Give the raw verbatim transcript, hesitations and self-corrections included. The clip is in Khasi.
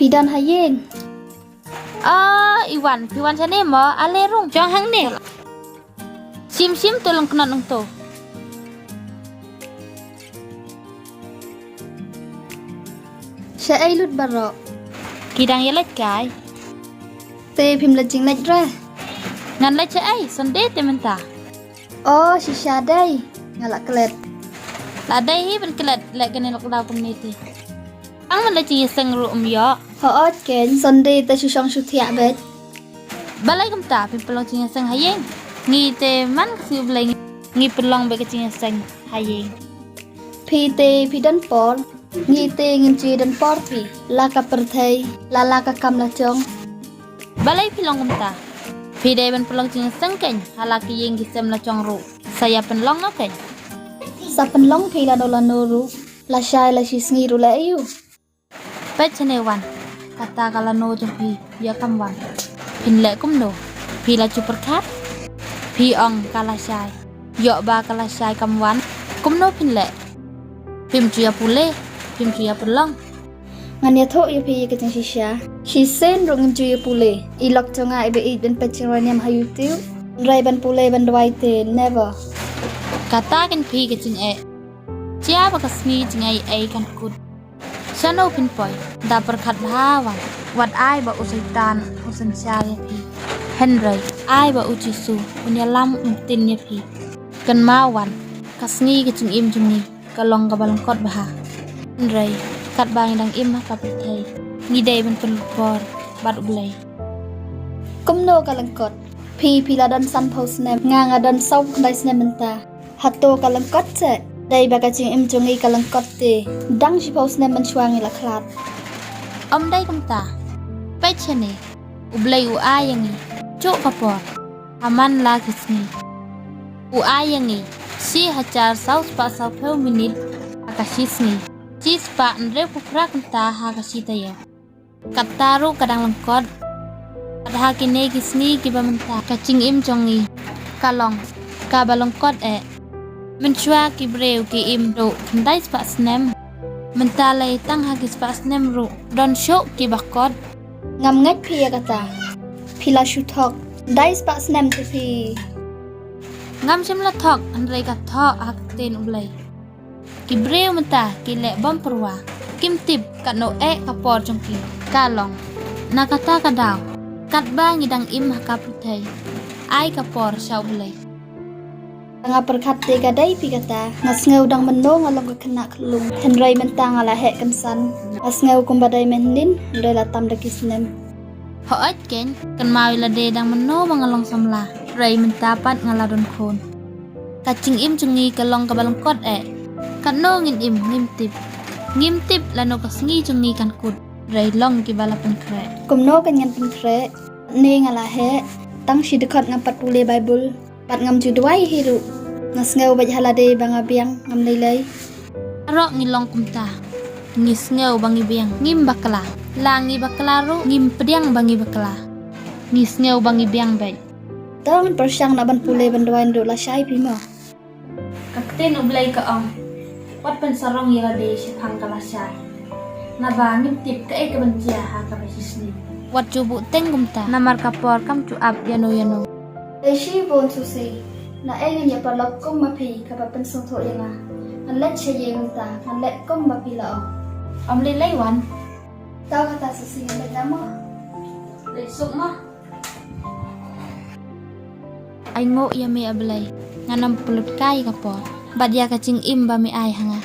I don ha ïing. Ah, i wan, phi wan shane mo, ale rung. Jong hangne. Shim shim to long knot nang to. Sha ei lut baroh. Ki dang ïa leit kai. Te phim leit jing leit re. Ngan leit sha ei, Sunday te mynta. Oh, shisha dei. Nga la klet. La dei hi ban klet, leh kane lok daw kumne te. Ang man leit jingïaseng ruh um ïoh. Hooid kein, Sunday te shu shong shu thiah beit. Balei kumta, phim pynlong jingïaseng ha ïing. Ngi te man ka sngi U Blei ngi pynlong beit ka jingïaseng ha ïing. Phi te phi don por. Ngi te ngim ju don por phi. La ka pyrthei, la la ka kam la jong. Balei phi long kumta? Phi dei ban pynlong jingïaseng kein, ha la ki ïing ki sem la jong ruh. Sa ïa pynlong noh kein. Sa pynlong phi lano lano ruh. La shai la shisngi ruh la aïu. Peit shane wan. Kata ka lano jong phi, ïa kam wan. Phin leh kumno? Phi la ju pyrkhat? Phi ong ka la shai. Ïoh ba ka la shai kam wan. Kumno phin leh? Phim ju ïa pule, phim ju ïa pynlong. Ngan ïathuh ïa phi ïa ka jingshisha. Shisien ruh ngim ju ïa pule. I lok jong nga iba ïeit ban peit jingrwai niam ha YouTube. Hynrei ban pule ban duwai te never. Kata kein phi ka jingeh. Jia ba ka sngi jingaiei kan kut. Shano phin poi? Da pyrkhat bha wan. Wat ai ba u Soitan u synshar ïa phi. Hynrei ai ba u Jisu un ïalam un ktien ïa phi. Kynmaw wan, ka sngi ka jingim jong ngi ka long kaba lyngkot bha. Hynrei katba ngi dang im ha ka pyrthei, ngi dei ban pynlut por bad U Blei. Kumno ka lyngkot? Phi phi la don sanphew snem, nga nga don sawphew khyndai snem mynta. Hato ka lyngkot seh? Dei ba ka jingim jong ngi ka lyngkot te. Dang shiphew snem mynshuwa ngi la khlad. Ym dei kumta. Peit shane. U Blei u ai ïa ngi. Juh ka por. Ha man la ki sngi. U ai ïa ngi. Shi hajar saw spah sawphew minit. Ha ka shi sngi. Shi spah hynriewphew phra kynta ha ka shi taïew. Kata ruh ka dang lyngkot. Bad ha kine ki sngi kiba mynta ka jingim jong ngi ka long kaba lyngkot eh. Mynshuwa ki briew ki im ruh khyndai spah snem. Mynta lei tang ha ki spah snem ruh don shuh kiba kot. Ngam ngeit phi ïa kata. Phi la shu thok. Khyndai spah snem te phi. Ngam shym la thok, hynrei ka thoh ha ka ktien U Blei. Ki briew mynta ki leh bym pyrwa. Kim tip katno eh ka por jong ki. Ka long. Na kata ka daw. Katba ngi dang im ha ka pyrthei. Ai ka por sha U Blei. Nga pyrkhat te ka dei phi kata. Nga sngew dang mynno nga long ka khynnah khyllung. Hynrei mynta nga la heh kynsan. Nga sngew kumba dei mynhynnin, hynrei la tam da ki snem. Hooid kein, kynmaw ïa lade dang mynno ba nga long samla. Hynrei mynta pat nga la don khun. Ka jingim jong ngi ka long kaba lyngkot eh. Katno ngin im ngim tip. Ngim tip lano ka sngi jong ngi kan kut. Hynrei long kiba la pynkhreh. Kumno kan ngan pynkhreh. Ne nga la heh. Tang shi dkhot ngam pat pule Baibl. Bad ngam ju duwai hi ruh. Nga sngew beit ha lade ba nga biang ngam lei lei. Baroh ngi long kumta. Ngi sngew ba ngi biang ngim bakla. La ngi bakla ruh ngim pdiang ba ngi bakla. Ngi sngew ba ngi biang beit. To ngan pyrshang na ban pule ban duwai naduh lashai phi mo. Ka ktien U Blei ka ong. Wat pynsarong ïa lade shaphang ka lashai. Naba ngim tip kaei kaban jia ha kaba shisngi. Wat ju buh teng kumta. Namar ka por kam ju ap ïano ïano. Dei shibun Susi. Naei ngin ïa paralok kum ma phi kaba pynsngewthuh ïa nga. Ngan leit sha ïing mynta. Ngan leit kum ma phi la ong. Ym lei lei wan. To kata Susi ngan leit na mo. Leit suk mo. Ainguh ïa me A Blei. Ngan ym pynlut kai ka por. Bad ïa ka jingim ba me ai ha nga.